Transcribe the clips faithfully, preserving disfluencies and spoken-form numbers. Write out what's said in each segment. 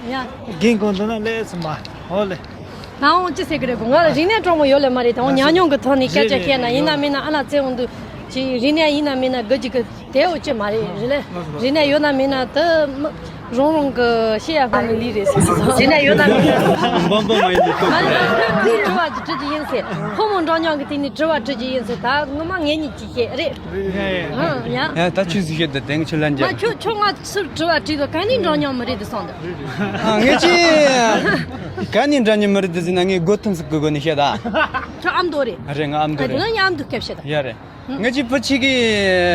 ཡ། རྒན་གོང་དུ་ན་ལས་སུ་མ། ཧོ་ལེ། ད་འོང་ཅི་ཟེར་གི་རེད་གོ། ང་ལ་རིག་གནས་སྤྲང་པོ་ཡོད་ལེ་མ་རེད། ད་འོང་ཉམས་མྱོང་གི་ཐོག་ནས་སྐད་ཆ་བཤད་ན་ཡིན་ན་མིན་ན་ཨ་ལ་བཙན་འོང་དུས་ཅི་རིག་གནས་ཡིན་ན་མིན་ན་དགོས་ཀྱི་གི་དེ་འོ་ཅི་མ་རེད་རེད་ལེ། རིག་གནས་ཡོད་ན་མིན་ན་དུ་མི་རང་རང་གི་བཤད་ཡ་ཧ་མི་ལི་རེད་ཟེར་སོང་། རིག་གནས་ཡོད་ན་མིན་ན། འབོམ་འབོམ་མ་ཡིན་དུ་ང་ལ་ཁོས་དྲི་བ་ཅི་དྲི་གི་ཡིན་ཟེར། ཕོ་མོ་འདྲ་མཉམ་གི་སྟེང་ནས་དྲི་བ་དྲི་གི་ཡིན་ཟེར། ད་ངོ་མ་ངེད་གཉིས་ཀྱིས་བཤད་རེད། ཡ་ཡ། ཡ། ད་ཆུ་ཟིག་བཤད་དུ་དེང་ཆུ་ལན་མ་རྒྱག་ཁྱོད་ཁྱོད་ང་ཚུར་དྲི་བ་དྲིས་དུས་ག་ནས་འདྲ་མཉམ་མི་རེད་དུ་སོང་དུ། ཨ་ངས་ཅི། ག་ནས་འདྲ་མཉམ་མི་རེད་དུ་ཟེར་ན་ངས་སྒོ་ཐུམ་ཟིག་གི་སྒོ་ནས་བཤད་ད། ཁྱོད་ཨ་མདོ་རེད། རེད་ང་ཨ་མདོ་ཨ་རེད། ང་ཨ་མདོ་སྐད་བཤད་ད། ཡ་རེད། ངས་ཅི་བུ་ཆིག་གི།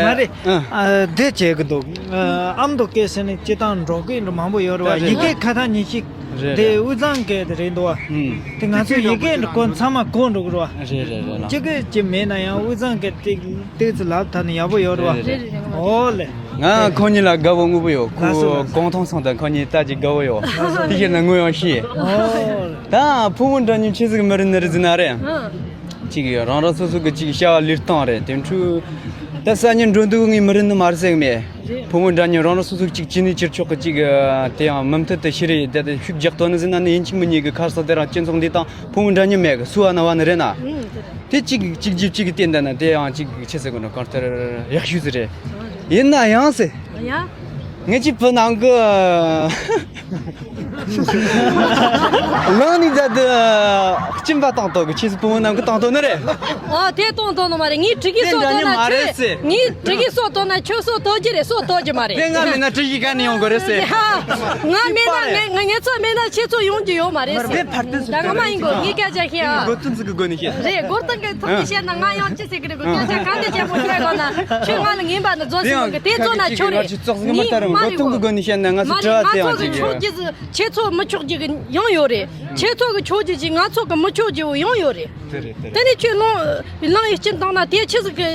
མ་རེད། ཨ། ཨ་དེ་བྱེད་གི་འདུག་ཨ་ཨ་མདོ་སྐད་ཟེར་ནས་སྤྱི་བཏང་འབྲོག་སྐད་འདྲ་མང་པོ་ཡོད་རེད་བ། རེད་ཡི་གེ་ཁ་ཐག་ཉིད་ཅིག་རེད་དེ་རེད། དབུས་གཙང་སྐད་དེ་རེད་འདུག་བ། ཨུམ། དེ་ང་ཚོ་ཡི་གེ་འདྲ་གོ་ཚང་མ་གོ་འགྲོ་གི་རེད་བ། རེད་རེད་རེད་ལགས། ཅི་གི་ཅི་མེད་ན་ཡང་དབུས་གཙང་སྐད་ཏིག་ཏིག་ཙི་ལབ་ཐག་ནི་ཡག་པོ་ཡོད་རེད་བ། རེད་རེད་རེད། ཨོ་ལེ། ང་ཁོང་གཉིས་ལ་དགའ་བོ་ངུ་བོ་ཡོད། ཁོ་ལགས་སོ་ལགས་སོ། གོང་ཐང་སོང་དང་ཁོང་གཉིས་ལྟ་ཅིག་དགའ་བོ་ཡོད། ལགས་སོ། དེ་བྱས་ན་ངུ་ཡང་ཤེས། ཨོ། ད་ཕོ་མོ་འདྲ་མཉམ་ཆི་ཟིག་མི་རེད་ནི་རེད་ཟེར་ན་རེད། ཨ། ཅིག་རང་རང་སོ་སོ་གི་ཅིག་བྱ་བ་ལས་སྟངས་རེད་དེ་འཕྲུལ། ད་ས་ཉིན་འགྲོ་འདུག་ངས་མི་རེད་ནི་མ་རེད་ཟེར་གི་མེད། རེད། ཕོ་མོ་འདྲ་མཉམ་རང་རང་སོ་སོ་གཅིག་བྱས་ནས་ཅིག་ཆོག་གི་ཅིག་དེ་ཡང་མུ་མཐུད་དུ་ཤི་རེད་དེ་དེ་ཤུགས་རྒྱག་ཐོག་ནི་ཟེར་ན་ནི་ཡིན་གཅིག་མིན་གཉིས་ཀྱི་ཁ་སང་དེ་རང་སྤྱི་ཚོགས་འདི་དང་ཕོ་མོ་འདྲ་མཉམ་མེད་གི་སུ་བ་ན་བ་ནི་རེད་ན། ཨུམ། དེ་གཅིག་གཅིག་རྒྱུ་གཅིག་གི་སྟེང་ད་ན་དེ་ཡང་གཅིག་ཆི་ཟེར་གོ་ནོ་གང་ལྟར་ཡག་ཤོས་ཟིག་རེད། ཡིན་ན་ཡང་ཟེར། ཡ། ངས་ཅིག་བུ་ནང་གི། ལང་ནི་ད་དུ་སྐྱིན་པ་བཏང་ཐོག་གི་ཆེས་སུ་བུ་མོ་ནང་གི་བཏང་ཐོག་ནི་རེད། ཨོ་དེ་གཏོང་ཐོག་ནི་མ་རེད། ངས་དྲི་གི་དེ་སོགས་འདྲ་ཐོག་ནི་ན་མ་རེད་ཆོས་ཟེར། ངས་དྲི་གི་སོགས་ཐོག་ན་ཁྱོད་སོགས་ཐོག་གི་རེད་སོགས་ཐོག་གི་མ་རེད། དེ་ང་མེད་ན་དྲི་གི་ག་ནས་ཡོང་གི་རེད་ཟེར། ང་མེད་ན་ངས་ངས་ཚོ་མེད་ན་ཁྱེད་ཚོ་ཡོང་གི་ཡོད་མ་རེད་ཟེར། ད་ང་མ་ཡིན་གོ་ངས་སྐད་ཆ་བཤད་ཨ། སྒོ་ཐུམ་ཟིག་གི་སྒོ་ནས་བཤད། རེད་སྒོ་ཐུམ་གི་ཐུམ་གི་བཤད་ན་ང་ཡང་ཅི་ཟེར་གི་རེད་གོ་སྐད་ཆ་ག་འདི་ཆེན་པོ་བཤད་གོ་ན་ཁྱོད་ང་ལ་ངན་པ་ནི་རྫོགས་སི་མ་གི་དེ་ཚོ་ན་ཁྱོད་རེད། ངས་མ་རེད་གོ། མ་རེད་ང་ཚོ་གི་ཆོག་གི་ཟིག་ཁྱེད་ཚོ་མི་ཆོག་གི་ཡང་ཡོད་རེད། ཁྱེད་ཚོ་གི་ཆོག་གི་ཅིག་ང་ཚོ་གི་མི་ཆོག་གི་ཡང་ཡོད་རེད། དེ་ནས་ཁྱོད་ལོང་ལང་ཡི་སྐྱིན་བཏང་ན་དེ་ཆི་ཟིག་གི་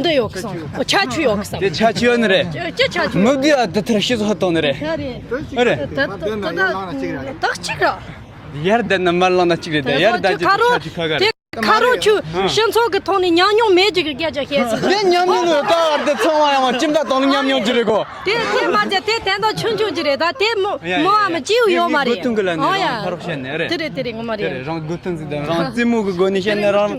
འདི་ཡོད་གི་སམ། ཆ་ཆུ་ཡོད་གི་སམ། དེ་ཆ་ཆུ་ཡོད་ནི་རེད། ཅི་ཆ་ཆུ་མི་བདེ་བ་དེ་ཐར་ཤི་ཚོ་ཧ་བཏང་ནི་རེད། ཨ་རེད། ད་ད་ད་ད་གཅིག་ར། ཡར་བསྡད་ན་མར་ལངས་ན་གཅིག་རེད་དེ་ཡར་བསྡད་ཀྱི་ཆ་ཆུ་ཁ་ཁ་རེད། ཁ་རོག་ཆུ་སྤྱི་ཚོགས་ཀྱི་ཐོག་ནས་ཉམས་མྱོང་མེད་ཅིག་གི་སྐད་ཆ་བཤད་ཟིན། དེ་ཉམས་མྱོང་ནི་ད་བར་དུ་ཚང་བ་ཡང་ཁྱིམ་བདག་དང་ནི་ཉམས་མྱོང་ཅི་རེད་གོ། དེ་དེ་མ་ཚད་དེ་དན་ད་ཆུང་ཆུང་ཅི་རེད་ད་དེ་མོ་མོ་ཨ་མ་ཅིའུ་ཡོད་མ་རེད། ཨོ་ཡ། ཁ་རོག་བཤད་ནི་རེད། དེ་རེད་དེ་རེད་ངོ་མ་རེད། རང་སྒོ་ཐུན་ཟིག་དང་རང་རྩེད་མོ་གི་སྒོ་ནས་བཤད་ནི་རང་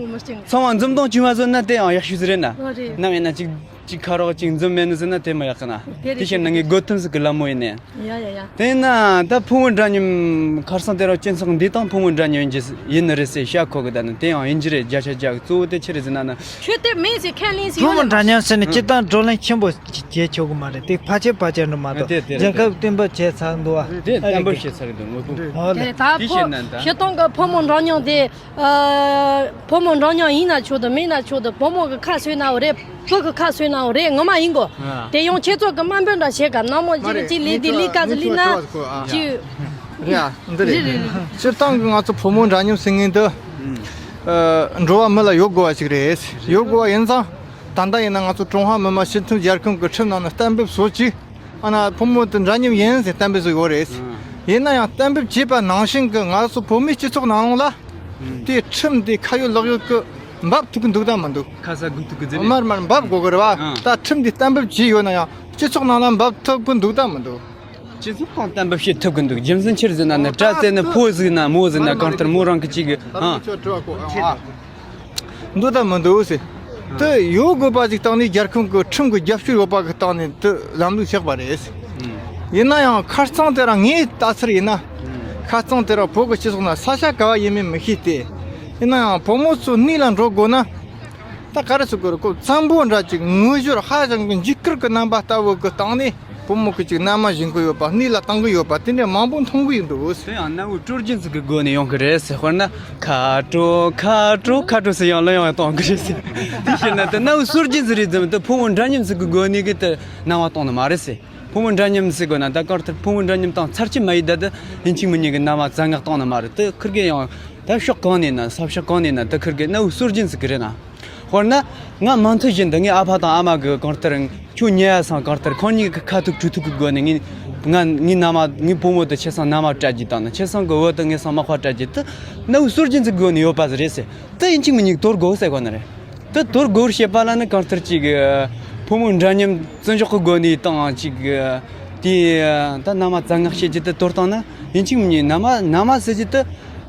ཚང་བ་འཛུམ་མདངས་བྱུང་བ་བཟོ་ན་དེ་ཡང་ཡག་ཤོས་ཟིག་རེད་ན། ནམ་ཡིན་ན་ཅིག་ཅིག་ཁ་རོག་ཅིག་འཛུམ་མེད་ནི་ཟེར་ན་དེ་མ་ཡག་གི་ན། དེ་བཤད་ན་ངའི་སྒོ་ཐུན་ཟིག་གི་ལ་མོ་ཡིན་ནི། ཡ་ཡ་ཡ། དེས་ན་ད་ཕོ་མོ་འདྲ་མཉམ་ཁར་སང་དེ་རང་སྤྱི་ཚོགས་འདི་དང་ཕོ་མོ་འདྲ་མཉམ་ཡིན་གྱི་ཡིན་ནི་རེད་ཟེར་བཤད་གོ་གི། ད་ནི་དེ་ཡང་ཡིན་གྱི་རེད། བརྒྱ་ཆ་བརྒྱ་གཙོ་བོ་དེ་ཆི་རེད་ཟེར་ན་ན། ཁྱོད་དེ་མིན་ཟེར་ཁས་ལེན་ཟེར་ཕོ་ཡོད་མོ་ནི་འདྲ་མཉམ་ཟེར་ནས་སྤྱི་བཏང་བགྲོ་གླེང་ཆེན་པོ་བྱེད་ཆོག་གི་མ་རེད། དེ་ཕལ་ཆེར་ཕལ་ཆེར་འགྲོ་མ་གཏོགས་དེ་དེ་རེད་རྒྱལ་ཁབ་བསྟན་པ་བྱས་ཚར་འདུག་བ། དེ་བསྟན་པ་བྱས་ཚར་གི་འདུག་དངོས་པོ། ཧོ་ལེ། དེ་ད་དེ་བཤད་ན་ད། སྤྱི་བཏང་གི་ཕོ་མོ་འདྲ་མཉམ་དེ། ཨ། ཕོ་མོ་འདྲ་མཉམ་ཡིན་ན་ཆོག་དང་མིན་ན་ཆོག་དང་བུ་མོ་གི་ཁ་གསོས་ན་འོ་རེད། བུ་གི་ཁ་གསོས་ན་འོ་རེད་ངོ་མ་ཡིན་གོ། ཨ། དེ་ཡང་ཁྱེད་ཚོ་གི་དམའ་འབེབས་འདྲ་བྱེད་ག་ནག་མོ་ཅིག་ཅིག་ལས་དེ་ལས་ཀ་ཟི་ལས་ན་ཅིག་རེད་ཨ། འདི་རེད། རེད་རེད་རེད། སྤྱིར་བཏང་གི་ང་ཚོ་ཕོ་མོ་འདྲ་མཉམ་ཟེར་མཁན་འདི། ཨ། འགྲོ་བ་མི་ལ་ཡོད་དགོས་པ་ཞིག་རེད། ཡོད་དགོས་པ་ཡིན་ཙང་། ད་ལྟ་ཡིན་ན་ང་ཚོ་ཀྲུང་ཧྭ་མི་དམངས་སྤྱི་མཐུན་རྒྱལ་ཁབ་ཀྱི་ཁྲིམས་ནང་ན་གཏན་འབེབས་བཟོ་ཅིག་ཨ་ན་ཕོ་མོ་དེ་འདྲ་མཉམ་ཡིན་ཟེར་གཏན་འབེབས་བཟོ་ཡོད་རེད། ཡིན་ན་ཡང་གཏན་འབེབས་བྱས་པ་ནང་བཞིན་གྱི་ང་ཚོ་བོད་མིའི་སྤྱི་ཚོགས་ནང་ལོགས་ལ། དེ་ཁྲིམས་དེ་ཁ་ཡོད་ལག་ཡོད་ཀྱི་འབབ་ཐུབ་ཀྱི་འདུག་དང་མི་འདུག་ཁ་ས་དགོས་ཐུབ་ཀྱི་ཟེར་ནས། མར་མར་འབབ་དགོས་ཀྱི་རེད་བ། ཨ། ད་ཁྲིམས་དེ་གཏན་འབེབས་བྱས་ཡོད་ན་ཡང་སྤྱི་ཚོགས་ནང་ལ་འབབ་ཐུབ་ཀྱི་འདུག་དང་མི་འདུག་སྤྱི་ཚོགས་ཁོངས་གཏན་འབེབས་བྱེད་ཐུབ་ཀྱི་འདུག་རྒྱུ་མཚན་ཆི་རེད་ཟེར་ན་ནི་སྐྲ་བཙལ་ནི་ཕོ་ཟིག་ན་མོ་ཟིག་ན་གང་ལྟར་མོ་རང་གི་གཅིག་གི་ཨ། འདུག་དང་མི་འདུག་ཟེར། དེ་ཡོད་དགོས་པ་ཞིག་སྟེང་ནས་རྒྱལ་ཁབ་ཀྱི་ཁྲིམས་ཀྱི་རྒྱབ་སྐྱོར་ཡོད་པ་གི་སྟེང་ནས་དེ་ལམ་ལུགས་ཆགས་པ་རེད། ཡིན་ན་ཡང་ཁ་རྩང་དེ་རང་ངས་ལྟ་ཚུལ་ཡིན་ན། ཁ་རྩང་དེ་རང་བོད་ཀྱི་སྤྱི་ཚོགས་ན་ས་ཆ་ག་བ་ཡིན་མིན་མི་ཤེས་ཏེ། ཡིན་ན་ཡང་བུ་མོ་ཚོ་གནས་ལ་འགྲོ་དགོས་ན། ད་ག་རེ་ཟེར་དགོས་རེད་ཁོ་བཙན་པོ་འདྲ་ཅིག་ངུ་ཞོར་ཧ་ཅང་གི་འཇིགས་སྐུལ་གྱི་རྣམ་པ་ལྟ་བུ་གི་སྟེང་ནས། བུ་མོ་གི་ཅིག་མནའ་མ་བཞེས་གི་ཡོད་པ་གནས་ལ་བཏང་གི་ཡོད་པ་དེ་འདྲ་མང་པོ་མཐོང་གི་ཡོད་འདུག་དེ་ཡང་གནའ་བོའི་སྲོལ་རྒྱུན་ཟིག་གི་སྒོ་ནས་ཡོང་གི་རེད་ཟེར། དཔེར་ན་ཁ་དྲོ་ཁ་དྲོ་ཁ་དྲོ་ཟེར་ཡང་ལ་ཡང་གཏོང་གི་རེད་ཟེར། དེ་བྱས་ན་དེ་གནའ་བོའི་སྲོལ་རྒྱུན་ཟིག་རེད་ཙམ་དུ་ཕོ་མོ་འདྲ་མཉམ་ཟིག་གི་སྒོ་ནས་གི་དེ་གནང་བ་གཏོང་ནི་མ་རེད་ཟེར། ཕོ་མོ་འདྲ་མཉམ་ཟེར་དགོས་ན་ད་གང་ལྟར་ཕོ་མོ་འདྲ་མཉམ་དང་ཚར་གཅིག་མ་ཡིན་ད་དེ་ཡིན་གཅིག་མིན་གཉིས་གི་མནའ་མ་བཙན་མངགས་གཏོང་ནི་མ་རེད། དེ་ཁིར་གི་ཡང་ད་ཕྱོགས་གང་ནས་ན་ས་ཕྱོགས་གང་ནས་ན་དེ་ཁིར་གི་གནའ་བོའི་སྲོལ་རྒྱུན་ཟིག་གི་རེད་ན། དཔེར་ན། ང་མུ་མཐུད་བཞིན་དུ་ངའི་ཨ་ཕ་དང་ཨ་མ་གི་གང་ལྟར་ཁྱོད་ཉལ་ཡ་སང་གང་ལྟར་ཁོང་གཉིས་ཀྱི་ཁ་ཐུག་གྲོས་ཐུག་གི་སྒོ་ནས་ངས་ང་ངའི་མནའ་མ་ངའི་བུ་མོ་དེ་ཁྱེད་སང་མནའ་མ་སྤྲད་རྒྱུ་དང་ནི་ཁྱེད་སང་གི་བུ་དེ་ངེད་སང་མག་པ་སྤྲད་རྒྱུ་དེ་གནའ་བོའི་སྲོལ་རྒྱུན་ཟིག་གི་སྒོ་ནས་ཡོད་པ་ཟིག་རེད་ཟེར། དེ་ཡིན་གཅིག་མིན་གཉིས་དོར་དགོས་ཟེར་གོ་ནི་རེད། དེ་དོར་དགོས་བྱེད་པ་ལ་ནི་གང་ལྟར་ཅིག་ཕོ་མོ་འདྲ་མཉམ་བརྩི་འཇོག་གི་སྒོ་ནས་དང་ཅིག་དེ་ད་མནའ་མ་བཙན་མངགས་བྱེད་རྒྱུ་དེ་དོར་བཏང་ན་ ཡིན་གཅིག་མིན་གཉིས་མནའ་མ་མནའ་མ་ཟེར་རྒྱུ་དེ་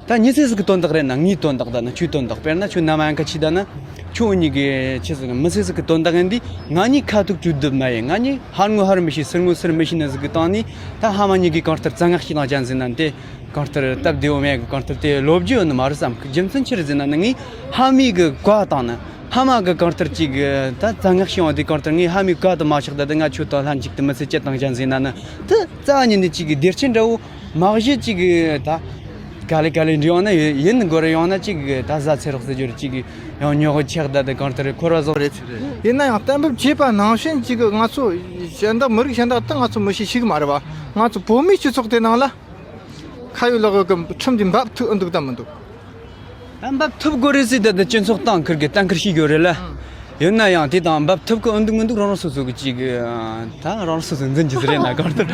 ད་མྱི་སེ་ཟིག་གི་དོན་དག་རེད་ན། ངའི་དོན་དག་ད་ན་ཁྱོའི་དོན་དག་དཔེར་ན་ཁྱོད་མནའ་མ་ཡང་ཁ་ཆེ་ད་ན་ཁྱོད་འུ་གཉིས་ཀྱི་ཆི་ཟིག་མི་སེ་ཟིག་གི་དོན་དག་ཡིན་དུས་ང་གཉིས་ཁ་ཐུག་གྲོས་བསྡུར་མ་ཡིན། ང་གཉིས་ཧར་ངོ་ཧར་མི་ཤེས་ཟུར་ངོ་ཟུར་མི་ཤེས་ནི་ཟིག་གི་སྟེང་ནས་ད་ཕ་མ་གཉིས་ཀྱིས་གང་ལྟར་བཙན་བཀའ་ཞིག་བླངས་ཀྱང་ཟིན་ན་དེ། གང་ལྟར་སྟབས་བདེ་བོ་མེད་གི། གང་ལྟར་དེ་ལོ་རྒྱུས་ཡོད་ནི་མ་རེད་བསམ་གི། རྒྱུ་མཚན་ཆི་རེད་ཟེར་ན་ནི་ངའི་ཕ་མའི་གི་བཀའ་དང་ནི་ཕ་མ་གི་གང་ལྟར་ཅིག་གི་ད་བཙན་བཀའ་ཞིག་བླངས་དུས་གང་ལྟར་ངའི་ཕ་མའི་བཀའ་དང་མ་ཆགས་ད་དེ་ང་ཁྱོད་དང་ལྷན་ཅིག་ཏུ་མི་ཚེ་སྐྱེལ་བཏང་ཀྱང་ཟིན་ན་ནི་དེ་རྩ་བ་ཉིད་ནས་ཅིག་གི་བདེ་སྐྱིད་འདྲ་བོ་མ་གཞི་ཅིག་གི་ད་ག་ལེ་ག་ལེ་འདྲི་ཡོང་ན་ཡིན་དགོས་རེད། ཡང་ན་ཅིག་གི་ད་བཟའ་ཚེ་རོགས་ཟེར་རྒྱུ་རེད། ཅིག་གི་ཡང་ཉོ་གི་ཆགས་ད་དེ་གང་ལྟར་འཁོར་བ་བཟང་རེད། ཡིན་ན་ཡང་གཏན་འབེབས་བྱས་པ་ནང་བཞིན་ཅིག་གི་ང་ཚོ་གཞན་དག་མི་རིགས་གཞན་དག་ད་ང་ཚོ་མི་ཤེས་ཤིག་མ་རེད་བ། ང་ཚོ་བོད་མིའི་སྤྱི་ཚོགས་དེ་ནང་ལ། ཁ་ཡོད་ལག་ཡོད་ཀྱི་ཁྲིམས་འདི་འབབ་ཐུབ་ཨེ་འདུག་དམ་མི་འདུག་ད་འབབ་ཐུབ་དགོས་རེད་ཟེར་ཏེ་འདི་སྤྱི་ཚོགས་སྟེང་ཁུར་གི་གཏན་འཁེལ་བྱས་ཡོད་རེད་ལ། ཡིན་ན་ཡང་དེ་དང་འབབ་ཐུབ་ཀྱི་ཨེ་འདུག་མི་འདུག་རང་རང་སོ་སོ་གི་ཅིག་ད་རང་རང་སོ་སོ་འཛིན་གྱི་ཟེར་རེད་ན་གང་ལྟར་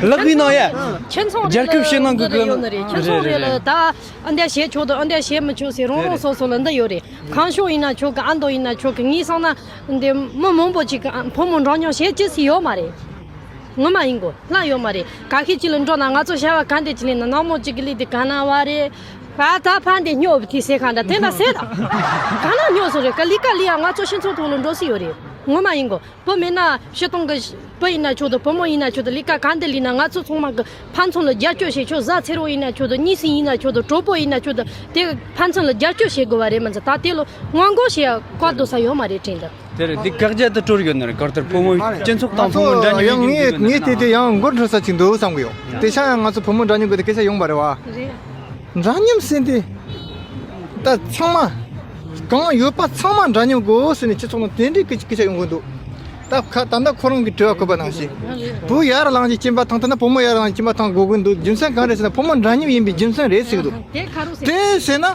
ལག་པའི་ནང་ཡ། ཁྱེད་ཚོ་རྒྱལ་ཁབ་ཕྱི་ནང་གི་འདི་ཡོད་ནི་རེད། ཁྱེད་ཚོ་རེད་ལ་ད་ཨ་འདྲ་བྱེད་ཆོག་དང་ཨ་འདྲ་བྱེད་མི་ཆོག་ཟེར་རང་རང་སོ་སོ་ལ་འདི་ཡོད་རེད། གང་ཤོག་ཡིན་ན་ཆོག་གི། ཨ་མདོ་ཡིན་ན་ཆོག་གི། ངས་བསམ་ན་འདི་མི་མང་པོ་ཅིག་གི་ཕོ་མོ་འདྲ་མཉམ་བྱེད་ཅི་སི་ཡོད་མ་རེད། ངོ་མ་ཡིན་གོ་ལ་ཡོད་མ་རེད། ག་ཤེད་ཅིག་ལ་འགྲོ་ན་ང་ཚོ་བྱ་བ་ག་འདྲ་ཅིག་ལས་ན་ནག་མོ་ཅིག་གི་ལས་དེ་ག་ན་བ་རེད། ཕ་ད་ཕ་འདི་སྨྱོ་བ་དེ་ཟེར་ག་འདྲ་དེ་འདྲ་ཟེར་ད། ག་ན་སྨྱོ་སོ་རེད། ག་ལི་ཀ་ལི་ཡ་ང་ཚོ་སྤྱི་ཚོགས་ཐོག་ལ་འགྲོ་སྲིད་ཡོད་རེད། ངོ་མ་ཡིན་གོ་བུ་མེད་ན་སྤྱི་གཏོང་གི་བུ་ཡིན་ན་ཆོག་དང་བུ་མོ་ཡིན་ན་ཆོག་དང་ལི་ཀ་ག་འདྲ་ལི་ན་ང་ཚོ་ཚང་མ་གི་ཕན་ཚུན་ལ་རྒྱབ་སྐྱོར་བྱེད་ཆོག་བཟའ་ཚེ་རོགས་ཡིན་ན་ཆོག་དང་གཉེན་སྲིང་ཡིན་ན་ཆོག་དང་གྲོགས་པོ་ཡིན་ན་ཆོག་དང་དེ་ཕན་ཚུན་ལ་རྒྱབ་སྐྱོར་བྱེད་དགོས་བ་རེད། མི་ཚེ་ད་དེ་ལོ་སྔོན་འགོག་བྱེད་ཡ་བཀའ་སྡོད་ས་ཡོད་མ་རེད་དྲན་ད། དེ་རེད། འདི་བཀག་རྒྱ་དུ་སྤྲོད་ཡོད་ནི་རེད། གང་ལྟར་ཕོ་མོ་སྤྱི་ཚོགས་དང་ཕོ་མོ་འདྲ་མཉམ་ཡིན་ངེས་ངེས་དེ་དེ་ཡང་མགོ་འཁྲུད་ས་ཅིག་འདུག་བསམ་གི་ཡོད། དེ་ཤ་ཡང་ང་ཚོ་ཕོ་མོ་འདྲ་མཉམ་གི་དེ་སྐད་ཆ་ཡོང་པ་རེད་བ། རེད། འདྲ་མཉམ་ཟེར་དེ། ད་ཚང་མ། གང་ཡོད་པ་ཚང་མ་འདྲ་མཉམ་དགོས་ཟེར་ནས་སྤྱི་ཚོགས་ནང་དེ་འདྲའི་སྐད་སྐད་ཆ་ཡོང་གི་འདུག་ད་ཁ་ད་ལྟ་ཁོ་རང་གི་དྲི་བ་བཀོད་པ་ནང་བཞིན། བུ་ཡར་ལངས་ཀྱི་སྐྱིན་པ་ཐང་ཐ་ན་བུ་མོ་ཡར་ལངས་ཀྱི་སྐྱིན་པ་ཐང་དགོས་ཀྱི་འདུག་རྒྱུ་མཚན་གང་རེད་ཟེར་ན་ཕོ་མོ་འདྲ་མཉམ་ཡིན་པའི་རྒྱུ་མཚན་རེད་ཟེར་གི་འདུག་དེ་ཟེར་ན།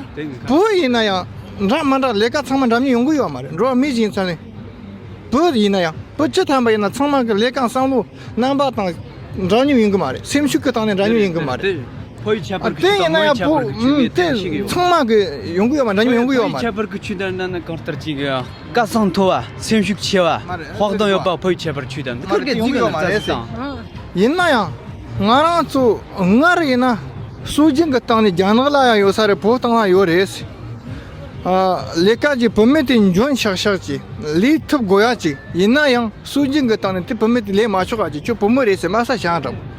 བུ་ཡིན་ན་ཡང་། འདྲ་མ་འདྲ་ལས་ཀ་ཚང་མ་འདྲ་མཉམ་ཡོང་གི་ཡོད་མ་རེད། འགྲོ་བ་མི་ཞིག་ཡིན་ཚར་ནས། བུ་ཡིན་ན་ཡང་བུ་སྤྱི་བཏང་པ་ཡིན་ན་ཚང་མ་གི་ལས་ཀ་བསམ་བློ་རྣམ་པ་དང་འདྲ་མཉམ་ཡོང་གི་མ་རེད། སེམས་ཤུགས་ཀྱི་སྟེང་ནས་འདྲ་མཉམ་ཡོང་གི་མ་རེད། ཕོ་ཡི་ཁྱད་པར་གི་དེ་ཆུ་ཡིན་ན་ཡང་བུ་མོའི་ཁྱད་པར་གི་ཆུ་དེ་ཡང་ཞིག་ཡོད། ཚང་མ་གི་ཡོང་གི་ཡོད་མ་འདྲ་མཉམ་ཡོང་གི་ཡོད་མ་ཕོ་ཡི་ཁྱད་པར་གི་ཆུ་དེ་འདྲ་ན་གང་ལྟར་ཅིག་གི་བཀའ་བསམ་མཐོ་བ། སེམས་ཤུགས་ཆེ་བ། མ་རེད། དཔའ་གདངས་ཡོད་པ་ཕོ་ཡི་ཁྱད་པར་ཆུ་དེ་འདི་ཁུར་གི་ཡོང་གི་ཡོད་མ་རེད། ཡིན་ན་ཡང་། ང་རང་ཚོ་སྔར་ཡིན་ན་སྲོལ་རྒྱུན་གྱི་སྟེང་ནས་རྒྱ་ནག་ལ་ཡང་ཡོད་ས་རེད། བོད་སྟེང་ལ་ཡོད་རེད། ཨ། ལས་ཀ་གྱི་བུད་མེད་དེ་འཇོན་ཤག་ཤག་ཅིག་ལས་ཐུབ་དགོས་ཡ་ཅིག་ཡིན་ན་ཡང་སྲོལ་རྒྱུན་གྱི་སྟེང་ནས་དེ་བུད་མེད་དེ་ལས་མ་ཆོག་ག་ཅིག་ཁྱོད་བུ་མོ་རེད་ཟེར་དམའ་ས་བཞག་འགྲོ།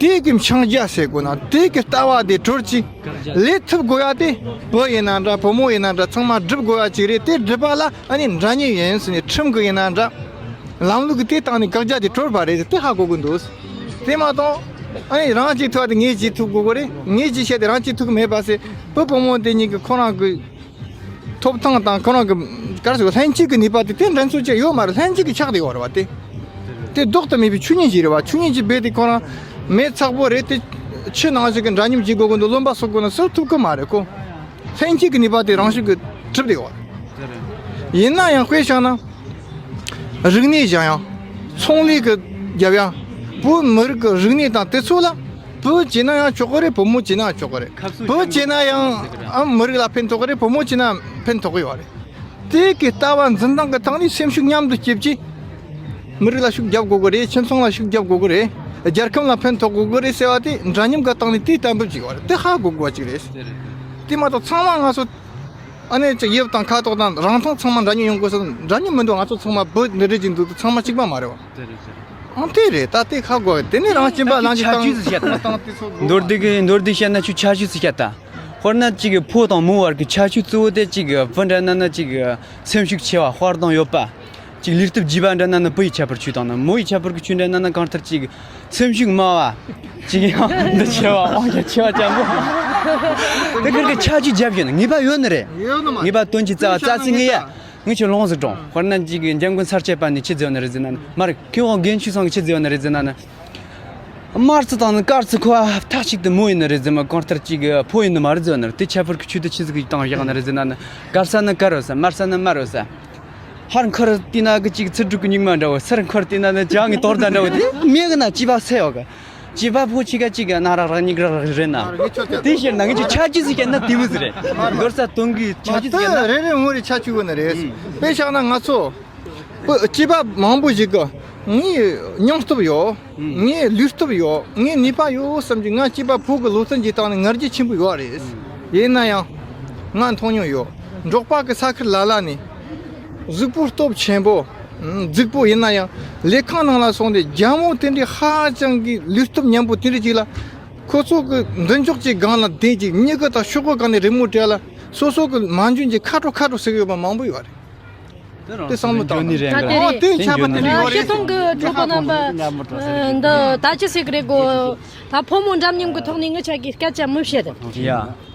དེ་གི་འཆང་རྒྱ་ཟེར་དགོས་ན་དེ་གི་ལྟ་བ་དེ་གྲོལ་ཅིག་ལས་ཐུབ་དགོས་ཡ་དེ་བུ་ཡིན་ན་འདྲ་བུ་མོ་ཡིན་ན་འདྲ་ཚང་མ་སྒྲུབ་དགོས་ཡ་ཅིག་རེད། དེ་སྒྲུབ་པ་ལ་ཨ་ནི་འདྲ་མཉམ་ཡིན་ཟེར་ནས་ཁྲིམས་གི་ཡིན་ན་འདྲ། ལམ་ལུགས་ཀྱི་དེ་སྟེང་ནས་བཀག་རྒྱ་དེ་གྲོལ་བ་རེད། དེ་ཧ་གོ་གི་འདུག་དེ་མ་གཏོགས་ཨ་ནི་རང་གཅིག་ཐུབ་དེ་ངས་གཅིག་ཐུབ་དགོས་གི་རེད། ངས་གཅིག་བཤད་དེ་རང་གཅིག་ཐུབ་གི་མེད་པ་ཟེར། བུ་བུ་མོ་དེ་གཉིས་ཀྱི་ཁོ་རང་གི་ཐོབ་ཐང་དང་ཁོ་རང་གི་ག་རེ་ཟེར་ལྷན་སྐྱེས་ཀྱི་ནུས་པ་དེ་དེ་འགྲན་རྩོད་བྱེད་ཡོད་མ་རེད། ལྷན་སྐྱེས་ཀྱི་ཆགས་བསྡད་ཡོད་རེད་བ། དེ་དེ་ལྡོག་ཏུ་མེད་པའི་ཆོས་ཉིད་ཅིག་རེད་བ། ཆོས་ཉིད་ཅིག་རྦད་དེ་ཁོ་རང་མེད་ཚགས་པོ་རེད། དེ་ཆོས་ནང་བཞིན་གྱི་འདྲ་མཉམ་བྱེད་དགོས་གི་འདུག་རློམ་པ་གསོག་དགོས་ན་སུ་ཐུབ་གི་མ་རེད་ཁོ། ལྷན་སྐྱེས་ཀྱི་ནུས་པ་དེ་རང་བཞིན་གྱིས་གྲུབ་བསྡད་ཡོད་རེད། ཡིན་ན་ཡང་དཔེ་བཞག་ན། རིག་གནས་སྦྱང་ཡ། ཚོང་ལས་ཀྱི་རྒྱབ་ཡ། བོད་མི་རིགས་ཀྱི་རིག་གནས་དང་དེ་ཚོ་ལ་བོད་བྱས་ན་ཡང་ཆོག་གི་རེད། བུ་མོ་བྱས་ན་ཡང་ཆོག་གི་རེད། བོད་བྱས་ན་ཡང་ཨ་མི་རིགས་ལ་ཕན་ཐོགས་གི་རེད། བུ་མོ་བྱས་ན་ཕན་ཐོགས་གི་ཡོད་རེད། དེ་གི་ལྟ་བ་འཛིན་སྟངས་ཀྱི་ཐོག་ནས་སེམས་ཤུགས་མཉམ་དུ་སྐྱེད་ཀྱིས་མི་རིགས་ལ་ཤུགས་རྒྱབ་དགོས་གི་རེད། ཁྱིམ་ཚང་ལ་ཤུགས་རྒྱབ་དགོས་གི་རེད། རྒྱལ་ཁམས་ལ་ཕན་ཐོགས་དགོས་གི་རེད་ཟེར་བ་དེ་འདྲ་མཉམ་གྱི་སྟེང་ནས་དེ་གཏན་འབེབས་བྱེད་དགོས་རེད། དེ་ཧ་གོ་དགོས་པ་ཅིག་རེད། དེ་མ་གཏོགས་ཚང་མ་ང་ཚོ་ཨ་ནེ་ཅིག་དབྱིབས་དང་ཁ་དོག་དང་རིང་ཐུང་ཚང་མ་འདྲ་མཉམ་ཡོང་དགོས་ཟེར། འདྲ་མཉམ་མི་འདུག་ང་ཚོ་ཚང་མ་བོད་འདི་འདྲ་ཅིག་འདུག་ཚང་མ་གཅིག་པ་མ་རེད་བ། དེ་རེད་དེ་རེད། ཨང་དེ་རེད། ད་དེ་ཁ་དགོས། དེ་ནས་རང་སྐྱིན་པ་ལང་ཅིག་ཆ་བཅུད་ཟིག་བཤད་ད། མདོར་བསྡུས་ཀྱི་མདོར་བསྡུས་བཤད་ན་ཆུ་ཆ་བཅུད་ཟིག་བཤད་ད། དཔེར་ན་ཅིག་ཕོ་དང་མོ་བར་གྱི་ཆ་བཅུད་གཙོ་བོ་དེ་ཅིག་བུ་འདྲ་ན་ན་ཅིག་སེམས་ཤུགས་ཆེ་བ། དཔའ་གདངས་ཡོད་པ། ཅིག་ལུས་སྟོབས་རྒྱས་པ་འདྲ་ན་ན་བུ་ཡི་ཁྱད་པར་ཆུ་དང་ན། མོ་ཡི་ཁྱད་པར་གྱི་ཆུ་འདྲ་ན་ན་གང་ལྟར་ཅིག་སེམས་ཤུགས་དམའ་བ། ཅིག་ཡང་འདི་ཆེ་བ། དབང་ཆ་ཆེ་བ་ཅན་པོ། དེ་ཁུར་གི་ཆ་བཅུད་རྒྱབ་ཡོད་ན་ངེས་པ་ཡོད་ནི་རེད། ཡོད་ནི་མ་ངེས་པ་དོན་གྱི་རྩ་བ་རྩ་ཚིག་ངེས་ཡ། ངས་ཁྱོད་ལོང་ཟིག་དྲོངས། དཔེར་ན་ཅིག་འཇམ་མགོན་སར་བཅད་པ་ནས་ཆི་ཟེར་ནི་རེད་ཟེར་ན་ནི། མ་རེད། མཁས་དབང་རྒན་ཆོས་ཚང་གི་ཆི་ཟེར་ནི་རེད་ཟེར་ན་ནི། དམར་རྩི་དང་ནི་དཀར་རྩི་ཁོ་མཐའ་གཅིག་ཏུ་མོ་ཡིན་ནི་རེད་ཟེར་མ། གང་ལྟར་ཅིག་ཕོ་ཡིན་ནི་མ་རེད་ཟེར་ནི་རེད། དེ་ཁྱད་པར་གྱི་ཆུ་དེ་ཆི་ཟིག་གིས་བཏང་བཞག་ནི་རེད་ཟེར་ན་ནི། དཀར་ས་ནི་དཀར་རོ་ས། དམར་ས་ནི་དམར་རོ་ས། ཧར་འཁོར་བལྟས་ན་གི་ཅིག་ཚི་སྒྲུབ་ཀྱི་སྨྱུག་མ་འདྲ་བོ། ཚུར་འཁོར་བལྟས་ན་ནི་བྱང་གི་དོར་ད་འདྲ་བོ་དེ་མེད་གི་ན་སྐྱེས་པ་སེ་ཡོད་གི། སྐྱེས་པ་ཕོ་ཆེ་ག་ཅིག་གི་ན་རག་རག་སྙིགས་རག་རག་རེད་ན། དེ་ཤེས་ན་ངས་ཅིག་ཆ་ཅི་ཟིག་བཤད་ན་དེ་མོ་ཟིག་རེད། མདོར་ས་དོན་གི་ཆ་ཅི་ཟིག་བཤད་ན། རེ་རེ་ངོ་རེ་ཆ་ཅི་གོ་ན་རེད། དཔེ་བཞག་ན་ང་ཚོ་སྐྱེས་པ་མང་པོ་ཞིག་གི་ ངའི་སྙིང་སྟོབས་ཡོད། ངའི་ལུས་སྟོབས་ཡོད། ངའི་ནུས་པ་ཡོད་བསམ་གྱི། ང་སྐྱེས་པ་ཕོ་གི་ལོ་ཚད་ཀྱི་སྟེང་ནས་ང་རྒྱལ་ཆེན་པོ་ཡོད་རེད། ཡིན་ན་ཡང་ང་མཐོང་མྱོང་ཡོད། འབྲོག་པ་གི་ས་ཁུལ་ལ་ལ་ནས་གཟུགས་པོ་སྟོབས་ཆེན་པོ། རྫིག་པོ་ཡིན་ན་ཡང་ལས་ཁང་ནང་ལ་སོང་སྟེ་རྒྱ་མོ་དེ་འདྲའི་ཧ་ཅང་གི་ལུས་སྟོབས་མཉམ་པོ་དེ་འདྲ་ཅིག་ལ། ཁོ་ཚོ་གི་མདུན་ཅོག་གཅིག་སྒང་ལ་བསྡད་ཅིག་མྱི་གི་དང་ཤོག་གུ་སྒང་ནས་རི་མོ་བྲིས་ལ། སོ་སོ་གི་མ་འཇོན་གྱི་ཁ་དྲོ་ཁ་དྲོ་ཟེར་གི་ཡོད་པ་མང་པོ་ཡོད་རེད། དེ་བསམ་བློ་བཏང་། ད་དེ་ཨོ་རེད། དེ་ཁྱད་པར་དེ་འདྲ་ཡོད་རེད། སྤྱིར་བཏང་གི་གྲོགས་པོ་རྣམ་པ་འདི་ད་ཅི་ཟེར་གི་རེད་གོ། ད་ཕོ་མོ་འདྲ་མཉམ་གི་ཐོག་ནས་ངི་ཆ་གི་སྐད་ཆ་མི་བཤད་དེ།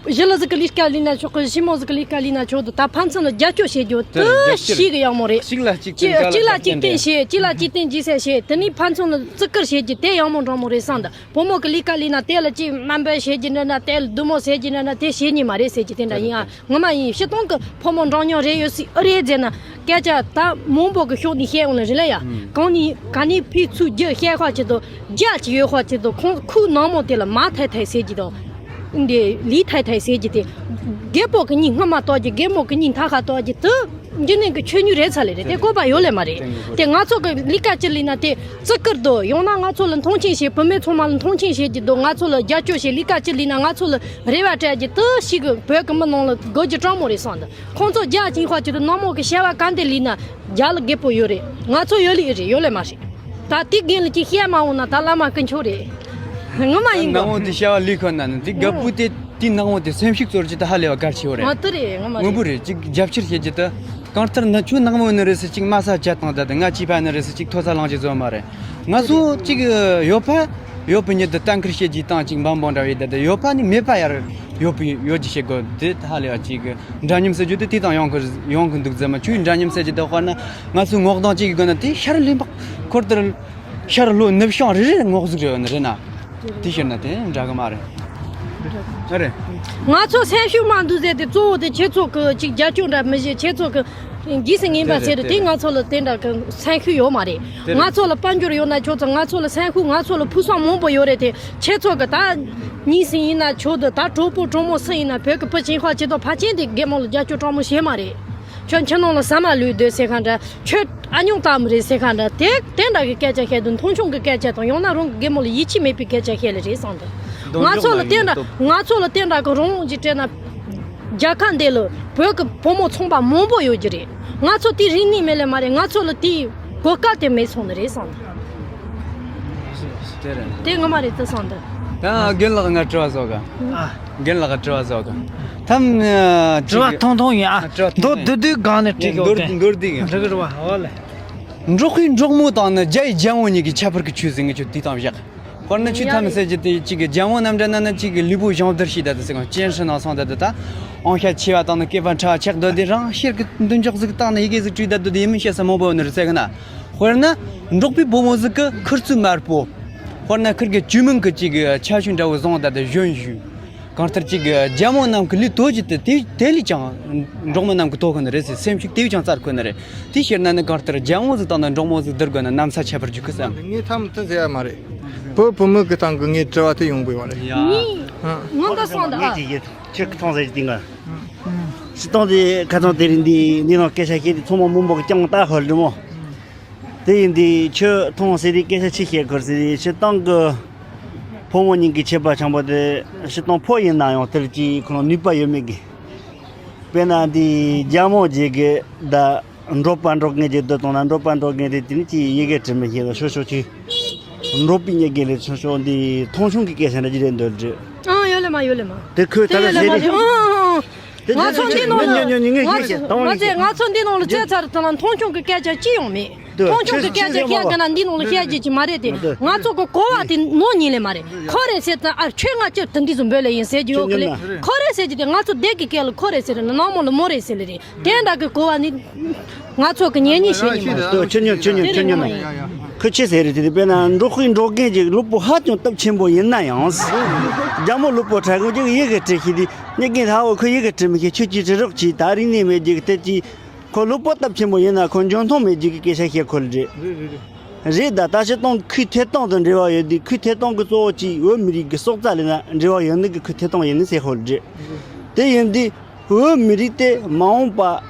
ཡ། ཞི་ལུ་ཟིག་གི་ལས་ཀ་ལས་ན་ཆོག་གི། ཞི་མོ་ཟིག་གི་ལས་ཀ་ལས་ན་ཆོག་དེ། ད་ཕན་ཚུན་ལ་རྒྱབ་སྐྱོར་བྱེད་རྒྱུ་དེ་ཞིག་གི་ཡག་མོ་རེད། གཅིག་ལ་གཅིག་བརྟེན། གཅིག་ལ་གཅིག་བརྟེན་བྱེད། གཅིག་ལ་གཅིག་བརྟེན་རྗེས་ཟེར་བྱེད། དེ་ནས་ཕན་ཚུན་ལ་བརྩི་བཀུར་བྱེད་རྒྱུ་དེ་ཡག་མོ་འདྲ་མོ་རེད་བསམ་ད། བུ་མོ་གི་ལས་ཀ་ལས་ན་དེ་ལ་ཅིག་དམའ་འབེབས་བྱེད་རྒྱུ་འདྲ་ན། དེ་ལ་བདུད་མོ་ཟེར་རྒྱུ་འདྲ་ན། དེ་བྱེད་ཉན་མ་རེད་ཟེར་རྒྱུ་དེ་འདྲ་ཡིན་ཨ། ངོ་མ་ཡིན། སྤྱིར་བཏང་གི་ཕོ་མོ་འདྲ་མཉམ་རེད་ཡོད་སྲིད་ཨེ་རེད་ཟེར་ན། སྐད་ཆ་ད་མང་པོ་གི་ཕྱོགས་ནས་བཤད་འོང་ལ་རེད་ལ་ཡ། གང་ནས་ག་ནས་ཕར་ཚུར་རྒྱུ་བཤད་ཁ་ཆེད་དུ། རྒྱ་ཆེ་ཡོད་ཁ་ཆེད་དུ། ཁོང་ཁུག་ནག་མོ་དེ་ལ་མ་ཐལ་ཐལ་ཟེར་རྒྱུ་དང་། འདི་ལི་ཐལ་ཐལ་ཟེར་རྒྱུ་དེ། རྒད་པོ་གི་སྙིང་སྔ་མ་ལྟོགས་རྒྱུ། རྒད་མོ་གི་སྙིང་ཐ་ཁ་ལྟོགས་རྒྱུ་དེ། འཇིག་རྟེན་གྱི་ཆོས་ཉིད་རེད་ཚར་ལེ་རེད། དེ་བཀོད་པ་ཡོད་ལེ་མ་རེད། དེ་ང་ཚོ་གི་ལས་ཀ་ཅི་ལས་ན་དེ་བརྩི་བཀུར་དོ། ཡང་ན་ང་ཚོ་ལ་མཐོང་ཆེན་བྱེད། བུད་མེད་ཚང་མ་ལ་མཐོང་ཆེན་བྱེད་རྒྱུ་དོ། ང་ཚོ་ལ་རྒྱབ་སྐྱོར་བྱེད། ལས་ཀ་ཅི་ལས་ན་ང་ཚོ་ལ་རེ་བ་སྤྲད་རྒྱུ་དེ་ཞིག་གི་བོད་ཀྱི་མི་ནང་ལ་དགོས་རྒྱུ་དྲང་མོ་རེད་བསམ་འདུག་ཁོང་ཚོ་རྒྱ་ཆེན་ཁ་ཆེ་དུ་ནག་མོ་གི་བྱ་བ་ག་འདི་ལས་ན་རྒྱ་ལ་རྒད་པོ་ཡོད་རེད། ང་ཚོ་ཡོད་ལེ་ཡོད་རེད། ཡོད་ལེ་མ་རེད། ད་དེ་རྒན་ལ་ཅིག་བཤད་མ་འོང་ན་ད་བླ་མ་ཀུན་མཆོག་རེད། ངོ་མ་ཡིན་ནག་མོ་དེ་བྱ་བ་ལས་ཁོ་ན་ནི་དེ་རྒད་པོ་དེ་དེ་ནག་མོ་དེ་སེམས་ཤུགས་གཙོར་གྱི་ད་ཧ་ལས་པ་གལ་ཆེ་བོ་རེད། ཨ་དེ་རེད། ངོ་མ་རེད། དངོས་པོ་རེད། ཅིག་རྒྱབ་སྐྱོར་བྱེད་རྒྱུ་དེ། གང་ལྟར་ན་ཁྱོད་ནག་མོ་ནི་རེད་ཟེར་ཅིག་དམའ་ས་བཅད་བཏང་། ད་དེ་ང་སྐྱེས་པ་ནི་རེད་ཟེར་ཅིག་མཐོ་ས་ལངས་ཀྱི་བཟོ་མ་རེད། ང་ཚོ་ཅིག་ཡོད་པ་ཡོད་པའི་མྱི་དེ་ལྟ་མཁར་བྱེད་རྒྱུ་དང་ཅིག་འབའ་འབོ་འདྲ་བའི་ད་དེ་ཡོད་པ་ནི་མེད་པ་ཡར་ཡོད་པའི་ཡོད་ཀྱི་བྱེད་དགོས། དེ་ད་ཧ་ལས་པ་ཅིག་འདྲ་མཉམ་ཟེར་རྒྱུ་དེ་དེ་དང་ཡོང་གི་ཡོང་གི་འདུག་ཟེར་མ། ཁྱོད་འདྲ་མཉམ་ཟེར་རྒྱུ་དེ་དཔེར་ན་ང་ཚོའི་ངོ་གདོང་གཅིག་གི་སྒོ་ནས་དེ་ཤར་ལུས་འཕགས་འཁོར་དེར་ཤར་ལྷོ་ནུབ་བྱང་རེ་རེ་ངོ་གཟུགས་རེ་ཡོད་ནི་རེད་ན། དེ་ཤར་ན་དེ་འདྲ་གི་མ་རེད། ཨ་རེད། ང་ཚོ་སེམས་ཤུགས་མ་འདུག་ཟེར་དེ་གཙོ་བོ་དེ་ཁྱེད་ཚོ་གི་ཅིག་རྒྱབ་སྐྱོར་འདྲ་མི་བྱེད། ཁྱེད་ཚོ་གི་རྗེས་སུ་ངན་པ་ཟེར་དེ་ང་ཚོ་ལ་དེ་འདྲ་གི་སེམས་ཤུགས་ཡོད་མ་རེད། ང་ཚོ་ལ་དཔལ་འབྱོར་ཡོད་ན་ཁྱོད་ཚོ། ང་ཚོ་ལ་སེམས་ཤུགས། ང་ཚོ་ལ་ཕུགས་བསམ་མང་པོ་ཡོད་རེད་དེ། ཁྱེད་ཚོ་གི་ད་ཉིན་སྲིང་ཡིན་ན་ཆོག་དུ། ད་གྲོགས་པོ་གྲོགས་མོ་སུ་ཡིན་ན་བོད་ཀྱི་བུ་ཆེན་ཁ་ཆེ་དོ་ཕ་ཆེན་དེ་རྒན་མོ་ལ་རྒྱབ་སྐྱོར་དྲང་མོ་བྱེད་མ་རེད། ཁྱོད་ཁྱིམ་ནང་ལ་ཟ་མ་ལུས་སྡོད་ཟེར་ག་འདྲ། ཁྱོད་ཨ་ཉོག་ལྟ་མི་རེད་ཟེར་ག་འདྲ། དེ་དེ་འདྲ་གི་སྐད་ཆ་བཤད་དུས་མཐོང་ཆུང་གི་སྐད་ཆ་དང་། ཡང་ན་རང་གི་རྒན་མོ་ལ་ཡིད་ཆེས་མེད་པའི་སྐད་ཆ་བཤད་ལེ་རེད་བསམ་འདུག་ང་ཚོ་ལ་དེ་འདྲ་ང་ཚོ་ལ་དེ་འདྲ་གི་རང་དབང་ཅིག་སྤྲད་ན། རྒྱལ་ཁབ་འདི་ལ་བོད་ཀྱི་ཕོ་མོ་ཚོང་པ་མང་པོ་ཡོད་ཀྱི་རེད། ང་ཚོ་དེ་རིག་གནས་མེད་ལེ་མ་རེད། ང་ཚོ་ལ་དེའི་གོ་སྐབས་དེ་མེད་སོང་ནི་རེད་བསམ་འདུག་དེ་རེད། དེ་ངོ་མ་རེད་དེ་བསམ་འདུག་ད་རྒན་ལགས་ང་དྲི་བ་བཟོ་ག་ཨ། རྒན་ལགས་དྲི་བ་བཟོ་ག་ཐམ། དྲི་བ་ཐུང་ཐུང་ཡིན་ཨ། དྲི་བ་ཐུང་མདོར་ཐུང་བསྡུས་བསྡུས་སྒང་ནས་དྲི་གི་འོ། མདོར་དེ་མདོར་བསྡུས་ཡིན། འགྲིག་གི་རེད་བ། འོ་ལེ། འབྲོག་པའི་འབྲོག་མོ་དང་ནི་རྒྱའི་རྒྱལ་མོ་གཉིས་ཀྱི་ཁྱད་པར་གྱི་ཆོས་ཟེར་ངས་ཁྱོད་དེ་དང་བཞག་དཔེར་ན་ཁྱོད་ཐམ་ཟེར་གྱི་དེ་གཅིག་གི་རྒྱལ་མོ་རྣམས་འདྲ་ན་ནི་གཅིག་གི་ལུས་པོ་སྦྱོང་བརྡར་བྱས་ད་དུ་ཟེར་གང་སྤྱན་ཧྲི་ནང་སོང་ད་དུ་ད་དབང་ཤ་ཆེ་བ་དང་ནི་སྐེད་པ་ཕྲ་བ་ཆགས་སྡོད་དེ་རང་ཤེད་ཀྱི་མདུན་ཅོག་ཟིག་བཏང་ནས་ཡི་གེ་ཟིག་བྲིས་ད་དུ་དེ་ཡིན་མིན་བཤད་ས་མང་པོ་ནི་རེད་ཟེར་གི་ན། དཔེར་ན་འབྲོག་པའི་བུ་མོ་ཟིག་གི་ཁུར་ཚོས་དམར་པོ། དཔེར་ན་ཁུར་གི་ཇུས་མིང་གི་གཅིག་གི་ཆ་ཤུན་འདྲ་བོ་བཟུང་ད་དུ་གཞོན་ཞུ། གང་ལྟར་གཅིག་གི་རྒྱལ་མོ་རྣམས་ཀྱི་ལུས་དོ་ཅི་སྟེ་དེ་དེ་ལས་ཀྱང་འབྲོག་མོ་རྣམས་ཀྱི་དོ་ཁོ་ན་རེད་ཟེར། སེམས་ཤུགས་དེ་བས་ཀྱང་རྩ་ཁོ་ན་རེད། དེ་ཕྱིར་ན་ནི་གང་ལྟར་རྒྱལ་མོ་ཟིག་དང་ནི་འབྲོག་མོ་ཟིག་བསྡུར་དགོས་ན་གནམ་ས་ཁྱད་པར་འཇུག་གི་བསམ། ངས་ཐམ་དུ་ཟེར་ཡ་མ་རེད། བུ་བུ་མོ་གི་སྟེང་གི་ངའི་དྲི་བ་དེ་ཡོང་དགོས་པ་རེད། ཡ། ངོ་མ་སོང་ད་ཨ། ངས་ཅིག་ཡིད་ཆེས་ཀི་ཐོང་ཟེར་གྱི་ང་། སྤྱི་སྟངས་དེ་ཁ་སང་དེ་རིང་འདི་འདི་ནང་སྐད་ཆ་བཤད་དེ་ཚང་མ་མི་འབོར་གྱང་ལྟ་ཧོལ་འདྲི་མོ། དེ་ཡིན་དུས་ཁྱོད་མཐོང་ཟེར་དུས་སྐད་ཆ་ཆི་བཤད་དགོས་ཟེར་དུས་སྤྱིར་བཏང་གི་ཕོ་མོ་གཉིས་ཀྱི་ཁྱད་པར་ཆེན་པོ་དེ་སྤྱིར་བཏང་ཕོ་ཡིན་ན་ཡང་དེར་ཅིག་ཁོ་རང་ནུས་པ་ཡོད་མེད་ཀྱི། དཔེར་ན་འདི་རྒྱ་མོ་རྗེས་ཀྱི་ད་འབྲོག་པ་འབྲོག་རྒན་གྱི་སྡོད་དང་ན་འབྲོག་པ་འབྲོག་རྒན་དེ་དེ་ནི་ཅིག་ཡི་གེ་འབྲི་མི་ཤེས་ལ་ཤོ་ཤོ་ཅིག་འབྲོག་པའི་ཉེ་རྒན་ལས་ཤོ་ཤོ་འདི་མཐོང་ཆུང་གི་སྐད་ཆ་འདྲ་ཅིག་རེད་འདོད་རེད། ཨང་ཡོད་ལེ་མ་ཡོད་ལེ་མ། དེ་ཁོས་ད་ལ་ཟེར་རེད། ཨང་ཨང་ཨང་། དེ་ང་ཚོ་འདི་ནང་ལ་ཉོ་ཉོ་ཉོ་ཉོ་ང་ཚོ་ང་ཚོ་འདི་ནང་ལ་བཙལ་ཚར་ཐ་ན་མཐོང་ཆུང་གི་སྐད་ཆ་ཅི་ཡོང་མེད། མཐོང་ཆུང་གི་སྐད་ཆ་བཤད་ཀྱི་ན་འདི་ནང་ལ་བཤད་རྒྱུ་ཅི་མ་རེད་དེ། ང་ཚོ་གི་གོ་བ་དེ་ནོར་ཉིན་ལེ་མ་རེད། ཁོ་རེ་ཟེར་ད་ཨ་ཁྱོད་ང་ཅིར་དེ་འདི་ཚོ་འབོད་ལེ་ཡིན་ཟེར་རྒྱུ་ཡོད་གི་ལེ། ཁོ་རེ་ཟེར་རྒྱུ་དེ་ང་ཚོ་སྡེ་གི་སྐད་ལ་ཁོ་རེ་ཟེར་ལེ་ནང་མོ་ལ་མོ་རེ་ཟེར་ལེ་རེད། དེ་འདྲ་གི་གོ་བ་ནི་ང་ཚོ་གི་ཉན་ཉན་བྱེད་ཉན་མ་རེད། ཁྱོད་ཉན་ཁྱོད་ཉན་ཁྱོད་ཉན་ན། ཁོས་ཆི་ཟེར་རེད་དེ། དཔེར་ན་འབྲོག་པའི་འབྲོག་རྒན་གྱི་ལུས་པོ་ཧ་ཅང་སྟོབས་ཆེན་པོ་ཡིན་ན་ཡང་། རྒྱ་མོ་ལུས་པོ་ཕྲ་གོ་ཅིག་ཡི་གེ་འབྲི་ཤེས་དེ། ཉེ་རྒན་ཧ་བོ་ཁོས་ཡི་གེ་འབྲི་མི་ཤེས། ཁྱོད་ཀྱིས་འབྲི་རོགས་གྱིས། ད་རིག་གནས་མེད་ཅིག་གི་དེ་ཅིག་ཁོ་ལུས་པོ་སྟོབས་ཆེན་པོ་ཡིན་ན་ཁོ་འཇོན་ཐང་མེད་ཅིག་གི་སྐད་ཆ་བཤད་ཁོ་ལ་རེད། རེད་རེད་རེད། རེད་ད་ད་སྤྱིར་བཏང་ཁོའི་ཐད་གཏོང་དང་འབྲེལ་བ་ཡོད་དུས་ཁོའི་ཐད་གཏོང་གི་གཙོ་བོ་ཅིག་བོད་མི་རིགས་ཀྱི་སྲོག་རྩ་ལས་ན་འབྲེལ་བ་ཡོད་ནི་གི་ཁོའི་ཐད་གཏོང་ཡིན་ནི་ཟེར་ཁོ་ལ་རེད། དེ་ཡིན་དུས། བོད་མི་རིགས་དེ་མ་འོངས་པ་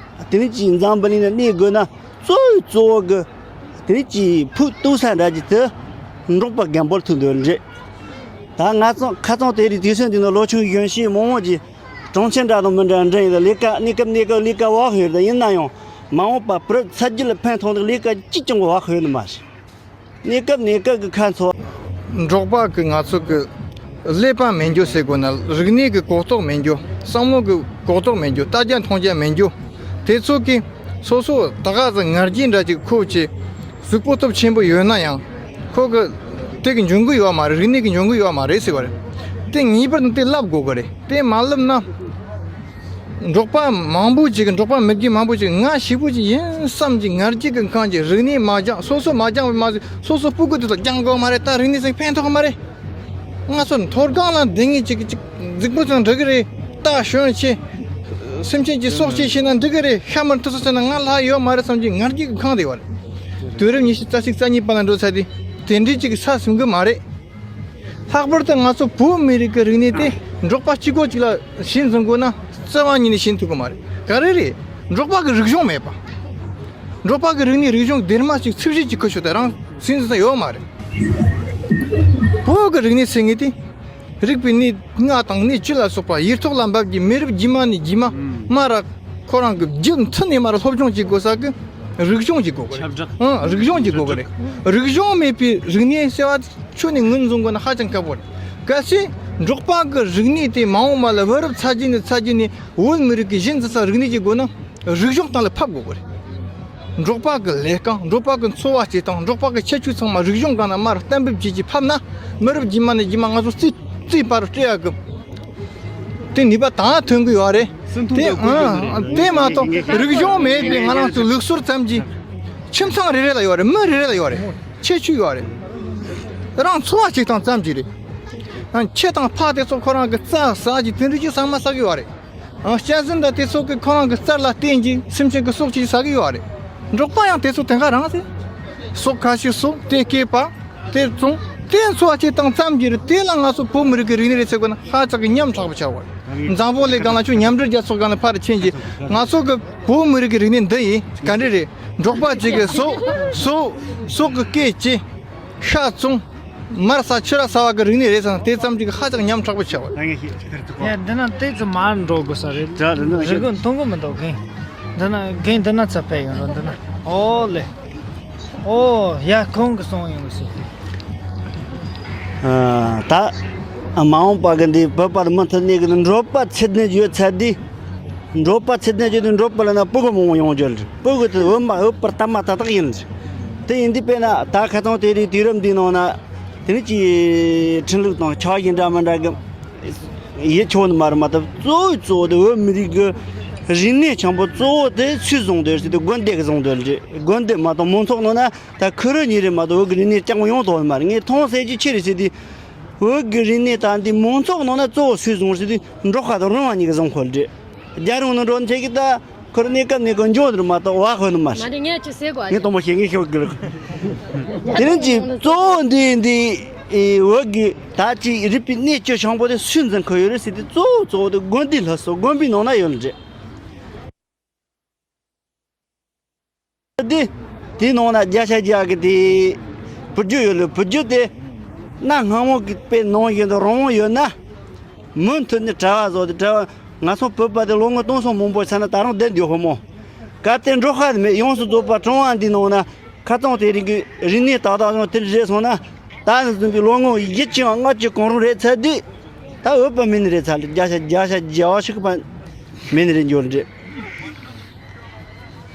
དེ་ནི་ཅིག་འཛམ་བུ་གླིང་ན་གནས་དགོས་ན་གཙོ་བོའི་གཙོ་བོ་གི་ དེ་རིགས་ཀྱི་ཕུགས་གཏུག་ས་འདྲ་གྱི་དེ་འབྲོག་པ་རྒན་པོར་ཐུག་འདོད་རེད། ད་ང་ཚོ་ཁ་ཚང་དེ་རིགས་དུས་ཚོད་འདི་ནང་ལོ་ཆུང་གཞོན་སྐྱེས་མང་མང་གྱིས་གྲོང་ཁྱེར་འདྲ་དང་མི་འདྲ་འདྲ་ཡིན་ལ་ལས་ཀ་གནས་སྐབས་གནས་སྐབས་ལས་ཀ་བག་ཡོད་ད་ཡིན་ན་ཡང་མ་འོངས་པ་བུ་རབས་ཚ་རྒྱུད་ལ་ཕན་ཐོགས་འདུག་ལས་ཀ་ཅི་ཅང་བག་ཡོད་ནི་མ་རེད། གནས་སྐབས་གནས་སྐབས་ཀྱི་ཁ་འཚོ། འབྲོག་པ་གི་ང་ཚོ་གི་ཀླད་པ་མེད་རྒྱུ་ཟེར་དགོས་ན་རིག་གནས་ཀྱི་གོ་རྟོགས་མེད་རྒྱུ། བསམ་བློ་གི་གོ་རྟོགས་མེད་རྒྱུ། ལྟ་རྒྱ་མཐོང་རྒྱ་མེད་རྒྱུ། དེ་ཚོ་གི་སོ་སོ་ད་ག་ཟེ་ང་རྒྱལ་འདྲ་ཅིག་ཁུར་བྱས་གཟུགས་པོ་སྟོབས་ཆེན་པོ་ཡོད་ན་ཡང་ཁོ་གི་དེ་གི་འཇོན་གི་ཡོད་མ་རེད། རིག་གནས་ཀྱི་འཇོན་གི་ཡོད་མ་རེད་ཟེར་བ་རེད། དེ་ངེས་པར་དུ་དེ་བསླབ་དགོས་གི་རེད། དེ་མ་བསླབ་ན། འབྲོག་པ་མང་པོ་ཅིག་འབྲོག་པ་མི་རྒྱུད་མང་པོ་ཅིག་ང་ཞེ་པོ་ཅིག་ཡིན་བསམ་གྱི་ང་རྒྱལ་གྱི་ཁམས་ཀྱི་རིག་གནས་མ་སྦྱངས། སོ་སོ་མ་སྦྱངས་པ་མ་ཟད་སོ་སོ་སྤུ་གུ་དེ་ཚོ་སྦྱང་དགོས་མ་རེད། ད་རིག་གནས་ཟིག་ཕན་ཐོགས་མ་རེད། ང་ཚོ་མཐོ་སྒང་ལ་བསྡད་མཁན་ཅིག་ཅིག་རྫིག་པོ་ཚང་འགྲིག་གི་རེད། ད་གཞོན་ཆེ་སེམས་ཅན་གྱི་སྲོག་བཅད་ཤེས་ན་འགྲིག་གི་རེད། ཤ་མར་འཐུ་ས་ཟེར་ན་ང་ལྷག་ཡོད་མ་རེད་བསམ་གྱི་ང་རྒྱལ་གྱི་ཁམས་དེ་ཡོད་རེད། དུས་རབས་ཉི་ཤུ་རྩ་གཅིག་རྩ་གཉིས་པ་ལ་འགྲོ་ཚར་དུས་དེ་འདྲའི་ཅིག་ས་ཟིན་གི་མ་རེད། ལྷག་པར་དུ་ང་ཚོ་བོད་མི་རིགས་ཀྱི་རིག་གནས་དེ་འབྲོག་པ་གཅིག་པོ་གཅིག་ལ་ཤེས་འཛིན་དགོས་ན་རྩ་བ་ཉིད་ནས་ཤེས་ཐུབ་ཀྱི་མ་རེད། ག་རེ་རེད། འབྲོག་པ་གི་རིག་གཞུང་མེད་པ། འབྲོག་པ་གི་རིག་གནས་རིག་གཞུང་སྡེར་མ་གཅིག་ཚིག་བཞི་གཅིག་ཁུ་ཤོ་དེ་རང་ཤེས་འཛིན་ས་ཡོད་མ་རེད། བོད་ཀྱི་རིག་གནས་ཟེར་མཁན་དེ་རིག་པའི་གནས་ལྔ་དང་གནས་བཅུ་ལ་སོགས་པ་ཡིག་ཐོག་ལ་འབབ་ཀྱི་མི་རབས་རྗེས་མ་ནས་རྗེས་མ་མ་ར་ཁོ་རང་གི་རྒྱུད་མཐུད་ནས་མ་ར་སློབ་སྦྱོང་བྱེད་དགོས་ས་གི་རིག་གཞུང་ཞིག་དགོས་གི་རེད། ཁྱབ་བསྒྲགས། ཨང་། རིག་གཞུང་ཞིག་དགོས་གི་རེད། རིག་གཞུང་མེད་པའི་རིག་གནས་ཟེར་བ་ཆུ་ནས་ངོས་འཛིན་དགོས་ན་ཧ་ཅང་དཀའ་པོ་རེད། གལ་སྲིད་འབྲོག་པ་གི་རིག་གནས་དེ་མ་འོངས་པ་ལ་བུ་རབས་ཚ་རྒྱུད་ནས་ཚ་རྒྱུད་ནས་བོད་མི་རིགས་ཀྱི་གཞི་འཛིན་ས་རིག་གནས་ཅིག་དགོས་ན་རིག་གཞུང་སྟེང་ལ་ཕབ་དགོས་གི་རེད། འབྲོག་པ་གི་ལས་རྐང་། འབྲོག་པ་གི་འཚོ་བ་སྐྱེལ་སྟངས། འབྲོག་པ་གི་ཁྱད་ཆོས་ཚང་མ་རིག་གཞུང་སྒང་ནས་མར་གཏན་འབེབས་བྱེད་ཀྱི་ཕབ་ན་མི་རབས་རྗེས་མ་ནས་རྗེས་མ་ང་ཚོ་རྩིས་རྩིས་པར་སྤྲད་ཡག་གི་དེ་ནུས་པ་དང་ཐོན་གི་ཡོད་རེད། སུན་ཐུང་དེ་དུ་བཀོད་རྒྱུ་ཨང་། དེ་མ་གཏོགས་རིག་གཞུང་མེད་པའི་ང་རང་ཚོ་ལུགས་སྲོལ་ཙམ་གྱིས་ཁྱིམ་ཚང་རེ་རེ་ལ་ཡོད་རེད། མི་རེ་རེ་ལ་ཡོད་རེད། ཁྱད་ཆོས་ཡོད་རེད། རང་འཚོ་བ་སྐྱེལ་སྟངས་ཙམ་གྱིས་རེད། ཨང་། ཁྱི་དང་ཕག་དེ་ཚོ་ཁོ་རང་གི་རྩྭ་ཟ་གི་དེ་འདྲ་ཅིག་ཟ་མ་ཟ་གི་ཡོད་རེད། ཨང་། གཅན་གཟན་དང་དེ་ཚོ་གི་ཁོ་རང་གི་རྩར་ལ་བརྟེན་གྱིས་སེམས་ཅན་གི་སྲོག་ཅིག་ཟ་གི་ཡོད་རེད། འབྲོག་པ་ཡང་དེ་ཚོ་དེ་ག་རང་རེད། སྲོག་ཁ་ཤས་སོ་དེ་སྐྱེས་པ། དེ་བཙོང་། དེ་འཚོ་བ་སྐྱེལ་སྟངས་ཙམ་གྱིས་རེད། དེ་ལ་ང་ཚོ་བོད་མི་རིགས་ཀྱི་རིག་གནས་རེད་ཟེར་དགོས་ན་ཧ་ཅང་གི་ཉམ་ཐག་པོ་ཆགས་པ་རེད། འཛམ་བུ་གླིང་སྒང་ལ་ཁྱོད་མཉམ་འབྲེལ་རྒྱལ་ཚོགས་སྒང་ལ་ཕར་ཕྱིན་གྱིས་ང་ཚོ་གི་བོད་མི་རིགས་ཀྱི་རིག་གནས་འདི་ཡིན་ག་འདྲ་རེད། འབྲོག་པ་གཅིག་གི་སོ་སོ་སོག་གི་སྐད་ཅིག་ཤ་བཙོང་། མར་ཟ་ཕྱུར་ར་ཟ་བ་གི་རིག་གནས་རེད་ཟེར་ན་དེ་ཙམ་གྱིས་ཧ་ཅང་ཉམ་ཐག་པོ་ཆགས་པ་རེད། ཡ་འདི་ན་དེ་ཙམ་མར་འགྲོ་དགོས་ས་རེད། རེད་གི་མཐོང་གི་མི་འདུག་གིན། འདི་ན་གིན་འདི་ན་ཚ་ཕེ་ཡོང་རོགས་འདི་ན། ཨོ་ལེ། ཨོ་ཡ་ཁོང་གི་སོང་ཡོང་གི་སོང་། ད་མ་འོངས་པ་གི་འདི་བོད་པ་མུ་མཐུད་ནས་གི་འབྲོག་པ་ཚད་ལྡན་ཡོད་ཚད་འདི། འབྲོག་པ་ཚད་ལྡན་ཡོད་དུས་འབྲོག་པ་ལ་ན་སྤུ་གུ་མང་པོ་ཡོང་རྒྱུ་རེད། སྤུ་གུ་དེ་འོ་མ་འོ་པར་ཏ་མ་ཏ་ཏག་ཡིན་རེད། དེ་ཡིན་དུས་དཔེར་ན་ད་ཁ་ཚང་དེ་རིང་དུས་རབས་འདིའི་ནང་ན་དེ་རིང་གི་ཁྲིམས་ལུགས་དང་ཆ་ཡིན་འདྲ་མི་འདྲ་གི་ཡིད་ཆོག་ནི་མ་རེད་མ་གཏོགས་གཙོ་བོའི་གཙོ་བོ་དེ་བོད་མི་རིགས་ཀྱི་རིག་གནས་ཆེན་པོ་གཙོ་བོ་དེ་སུས་བཟུང་སྡོད་ཟེར་དུས་དགོན་སྡེ་གིས་བཟུང་སྡོད་རེད། དགོན་སྡེ་མ་གཏོགས་མང་ཚོགས་ནང་ན་ད་ཁུ་རུ་ཉིན་རེ་མ་གཏོགས་བོད་ཀྱི་རིག་གནས་རྐྱང་པ་ཡོང་ཐུབ་ནི་མ་རེད། ངས་མཐོང་ཟེར་རྒྱུ་ཆི་རེད་ཟེར་དུས་བོད་ཀྱི་རིག་གནས་ད་འདི་མང་ཚོགས་ནང་ན་གཙོ་བོ་སུས་བཟུང་ཟེར་དུས་འབྲོག་པ་དང་རོང་བ་གཉིས་ཀྱིས་བཟུང་ཁུལ་རེད། རྒྱལ་རོང་ནང་འགྲོ་མཁན་གྱི་ད་ཁུ་རུ་གནས་སྐབས་ནས་ཀྱི་འཇོག་འདིར་མ་གཏོགས་བ་ཧོ་ནི་མ་མ་རེད། རེད་ངས་ཅི་ཟེར་དགོས་ངས་རེད། དང་པོ་ཤེས་ངས་ཤོད་དགོས། དེ་རིང་གི་གཙོ་བོ་འདི་འདི་ཨེ་བོད་ཀྱི་ད་ཅི་རིག་པའི་གནས་བཅུ་ཆེན་པོ་དེ་སུས་འཛིན་ཁུལ་ཡོད་རེད་ཟེར་དུས་གཙོ་བོ་གཙོ་བོ་དེ་དགོན་སྡེ་ལྷ་ས་དགོན་པའི་ནང་ན་ཡོད་ནི་རེད། དེ་དེའི་ནང་ན་བརྒྱ་ཆ་བརྒྱ་གི་དེ་བུ་རྒྱུད་ཡོད་ལ་བུ་རྒྱུད་དེ་གནའ་སྔ་མོ་གི་དཔེ་ནང་བཞིན་དུ་རང་དབང་ཡོད་ན། མུ་མཐུད་ནས་གྲྭ་བ་བཟོ་དེ་གྲྭ་བ་ང་ཚོ་བོད་པ་དེ་ལོ་ངོ་སྟོང་ཚོ་མང་པོ་ཆགས་ན་ད་རུང་བསྡད་འདུག་ཧོ་མོ། གལ་ཏེ་འབྲོག་པ་དེ་མེད་ཡོངས་སུ་རྫོགས་པ་གྲོང་བ་འདི་ནང་ན་ཁ་ཚང་དེ་རིང་གི་རིག་གནས་ཏག་ཏག་ཡང་དེ་རེད་སོང་ན་ད་ནི་བཟུང་གི་ལོ་ངོ་བཞི་བཅུ་ལྔ་བཅུ་གང་རུང་རེད་ཚར་དུས་ད་བོད་པ་མིན་ནི་རེད་ཚར་ལ་བརྒྱ་ཆ་བརྒྱ་ཆ་བརྒྱ་བ་ཞིག་པ་མིན་ནི་རེད་འགྱུར་འདྲི།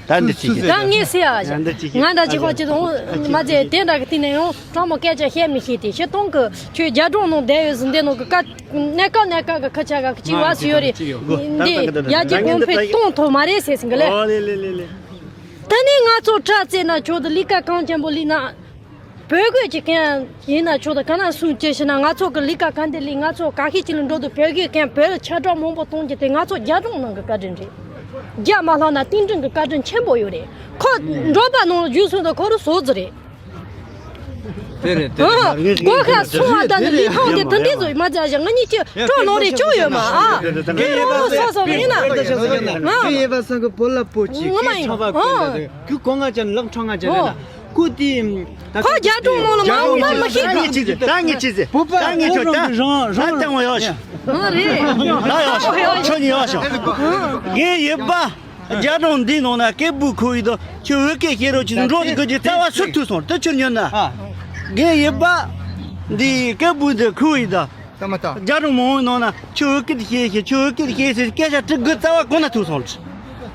ད་འདི་ཅི་ཞིག་ད་ངས་ཟེར་ཡ་ཞིག་ང་འདྲ་ཅིག་ཁོ་ཅི་དང་མ་ཟེར་དེ་འདྲ་གི་སྟེང་ནས་ཡང་དྲང་མོ་སྐད་ཆ་བཤད་མི་ཤེས་ཏེ་ཤི་སྟོང་གི་ཁྱོད་རྒྱ་གྲོང་ནང་བསྡད་ཡོད་ཟིན་དེ་ནང་གི་ཀ་གནས་སྐབས་གནས་སྐབས་གི་ཁ་ཆ་ག་གི་ཅི་བ་སུ་ཡོད་རེད། འདི་ཡ་གྱལ་གོང་འཕེལ་གཏོང་ཐུབ་མ་རེད་ཟེར་ཟིན་གི་ལེ། ཨོ་ལེ་ལེ་ལེ་ལེ། ད་ནི་ང་ཚོ་དྲ་རྩེ་ན་ཁྱོད་དུ་ལི་ཀ་གང་ཅན་པོ་ལི་ན། བོད་གོས་ཀྱི་གན་ཡིན་ན་ཆོག་ད་ག་ན་སུང་ཅེ་ཤི་ན་ང་ཚོ་གི་ལི་ཀ་གན་དེ་ལི་ང་ཚོ་ག་ཤི་ཅི་ལ་འགྲོ་དུ་བོད་གོས་གན་བོད་ལ་ཆ་གྲོགས་མང་པོ་གཏོང་རྒྱུ་དེ་ང་ཚོ་རྒྱ་གྲོང་ནང་གི་བཀའ་དྲིན་རེད། རྒྱ་མ་ལྷག་ན་ཏིང་ཀྲིན་གི་བཀའ་དྲིན་ཆེན་པོ་ཡོད་རེད། ཁོ་འགྲོ་པ་ནང་བཞུགས་སུ་ད་ཁོ་རུ་བཟོ་ཟི་རེད། དེ་རེད་དེ་རེད་མ་རེད་ངས་གོ་ཁ་སོང་བ་ད་ནི་ལི་ཐང་དེ་ད་འདི་བཟོ་མ་ཚ་ཞག་ང་གཉིས་ཀྱི་གྲོགས་ནང་རེ་ཆོག་ཡོད་མ་ཨ། དེ་རོ་སོ་སོ་ཡིན་ན་ང་ཡེ་བ་སང་གི་བོ་ལ་པོ་ཅིག་ང་མ་ཡིན་ཨ། ཁུ་གོ་ང་ཅན་ལག་ཁྲང་ང་ཅན་རེད་ལ། ཁོ་དེ། ཁོ་རྒྱ་གྲོང་མོ་ལ་མ་འོངས་པ་མི་ཤེས་གི། ད་ངས་ཅི་ཟེར། ད་ངས་ཅི་ཟེར། བོད་པ། ད་ངས་ཁྱོད་ད་ད་ལྟ་ངོ་ཡོད་ཤོག་ཨ་རེད། ད་ཡོད་ཤོག་ཁྱོད་གཉིས་ཡོད་ཤོག་རྒན་ཡིན་པ། རྒྱ་གྲོང་འདིའི་ནང་ན་སྐད་འབོད་ཁོ་ཡིན་དང་ཁྱོད་བོད་སྐད་བཤད་རོགས་བྱེད། འགྲོ་དགོས་ཀྱི་རྩ་བ་སུ་ཐུག་སོང་། དེ་ཁྱོད་ཉོན་ན། རྒན་ཡིན་པ། འདི་སྐད་འབོད་འདི་ཁོ་ཡིན་དང་། ད་མ་ད། རྒྱ་གྲོང་མང་བོའི་ནང་ན་ཁྱོད་བོད་སྐད་བཤད་ཤེས། ཁྱོད་བོད་སྐད་བཤད་ཟེར་སྐད་ཆ་དྲི་དགོས་རྩ་བ་གང་ན་ཐུག་སོང་།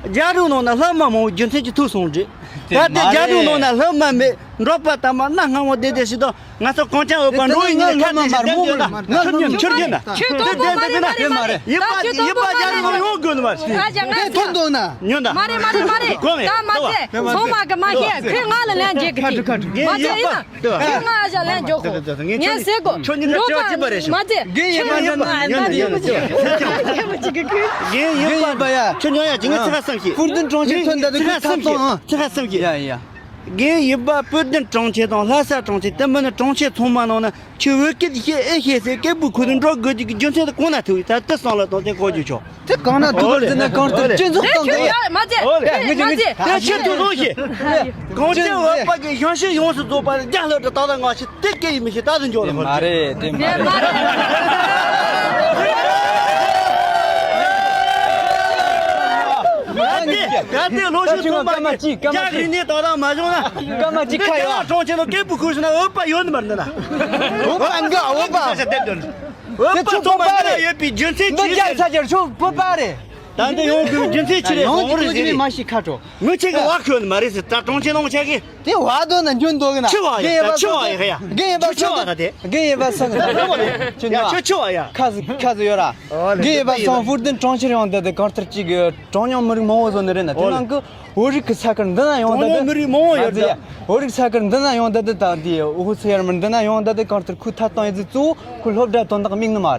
རྒྱ་གྲོང་ནང་ན་སློབ་མ་མང་བོ་རྒྱུ་མཚན་གྱིས་ཐུག་སོང་རེད། ད་ལྟ་རྒྱ་གྲོང་ནང་ན་སློབ་མ་མེད། འབྲོག་པ་དང་མ་གནའ་སྔ་མོ་བསྡད་བསྡད་ཞིག་དང་། ང་ཚོ་གངས་ཅན་འོལ་པ་འགྲོ་བའི་ཉིན་ཁ་བསྡད་ཞིག་བསྡད་འདོད་ལ་ཆུར་ཉོན་ཆུར་ཉོན་ན། ཁྱོད་དོན་པོ་མ་རེད་མ་རེད་མ་རེད། ཡིན་པ་ཡིན་པ་རྒྱ་གྲོང་ཡོང་དགོས་ནི་མ་རེད། ཨ་ཅག་ང་དེ་ཐོན་འདུག་ན། ཉོན་ད། མ་རེད་མ་རེད་མ་རེད། གོ་མེད་ད་མ་ཚད་ཚང་མ་གི་མ་ཤེས། ཁོས་ང་ལ་ལན་རྒྱག་གི་ཁ་དྲི་ཁ་དྲི། མ་ཚད་ཡིན་ན། ཁྱོད་ང་ཨ་ཞང་ལན་འཇོག་གོ། ངས་ཟེར་གོ། ཁྱོད་གཉིས་ཀ་འགྲོ་ཅི་པ་རེད་ཤོག་མ་ཚད་རྒན་ཡིན་པ་ཁྱོད་ཉོན་ན་ཉོན་ན་ཉོན་ན་ཉོན་ན། རྒན་ཡིན་པ་ཡ། ཁྱོད་ཉོན་ཡ་ཅི་ངས་ཚིག་ཁ་བསམ་ཤེས། ཧྥུར་ཏུན་གྲོང་ཁྱེར་ཐོན་ད་དུ་ཁྱོད་ཚིག་ཁ་བསམ་ཤེས། ཚིག་ཁ་བསམ་ཤེས། ཡ་ཡ། རྒན་ཡིན་པ་ཧྥུར་ཏུན་གྲོང་ཁྱེར་དང་ལྷ་ས་གྲོང་ཁྱེར་དེ་མིན་ན་གྲོང་ཁྱེར་ཚང་མ་ནང་ན། ཁྱོད་བོད་སྐད་ཤེས་ཨེ་ཤེས་ཟེར་སྐད་འབོད་ཁོ་ཚོས་འགྲོ་དགོས་ཀྱི་རྒྱུ་མཚན་དེ་གང་ན་ཐུག་ཡོད། ད་དེ་བསམ་བློ་གཏོང་དེ་གོ་རྒྱུ་ཆོག་དེ་གང་ན་ཐུག་གི་རེད་ཟེར་ན་གང་ལྟར་སྤྱི་ཚོགས་སྟེང་དུ་ཡ། མ་ཚད་མ་ཚད། དེ་ཁྱེད་ཚོ་བཟོ་ཤེས། གངས་ཅན་འོལ་པ་གི་ཞང་ཞུང་ཡོངས་སུ་རྫོགས་པ་རྒྱ་ལྷོ་དུ་ཏག་ཏག་ང་ཞིག་དེ་སྐད་ཡིག་མི་ཤེས་ད་དུ་འཇོག་རེད། མ་རེད་དེ་མ་རེད། ད་ལྟའི་ལོ་ཤུགས་ཐོན་པ་གི་རྒྱ་རིག་གནས་ཏག་ཏག་མ་བྱུང་ན། སྐར་མ་གཅིག་ཁ་ཡོད། གྲོང་ཁྱེར་ནང་སྐད་འབོད་ཁུར་སོང་ན་འོལ་པ་ཡོད་ནི་མ་རེད་ན། འོལ་པ་འགའ་འོལ་པ། འོལ་པ་ཚང་མ་འདི་ལ་ཡོད་པའི་རྒྱུ་མཚན་ཅི་རེད། འདི་རྒྱ་ས་ཆར་ཆོ་བོད་པ་རེད། ད་འདི་ཡོང་དགོས་རྒྱུ་མཚན་ཅི་རེད། ཡོང་གི་གོ་ཅི་རེད་མ་ཤེས་ཁ་དྲོ། ངུ་ཆེ་གི་བ་ཁོན་མ་རེད་ཟེར། ད་གྲོང་ཁྱེར་ནང་ཆ་གི་དེ་བ་དོ་ན་འཇོན་འདུག་གི་ན། ཆི་བ་ཡ་ད་ཆི་བ་ཡ་ཡ། རྒན་ཡིན་པ་ཆི་བ་ད་དེ། རྒན་ཡིན་པ་སང་གི་ད། ཆི་ན་ཆི་ཆི་བ་ཡ། ཁ་ཟི་ཁ་ཟི་ཡོད་ར། རྒན་ཡིན་པ་སང་ཧྥུར་ཏུན་གྲོང་ཁྱེར་ཡོང་ད་དེ་གང་ལྟར་ཅིག་གི་གྲངས་ཉུང་མི་རིགས་མང་བོ་བཟོ་ནི་རེད་ན། དེ་ནང་གི་བོད་རིགས་ཀྱི་ས་ཁུལ་འདི་ན་ཡོང་ད་དེ། གྲངས་ཉུང་མི་རིགས་མང་བོ་ཡོད་ད། བོད་རིགས་ས་ཁུལ་འདི་ན་ཡོང་ད་དེ་ད་དེ་ཨོ་ཧུ་ཚེ་ཡར་མར་འདི་ན་ཡོང་ད་དེ་གང་ལྟར་ཁོའི་ཐད་གཏོང་ཡེ་ཟི་གཙོ་བོ་ཁོའི་སློབ་གྲྭ་དོན་དག་དམིགས་ནི་མ་རེད།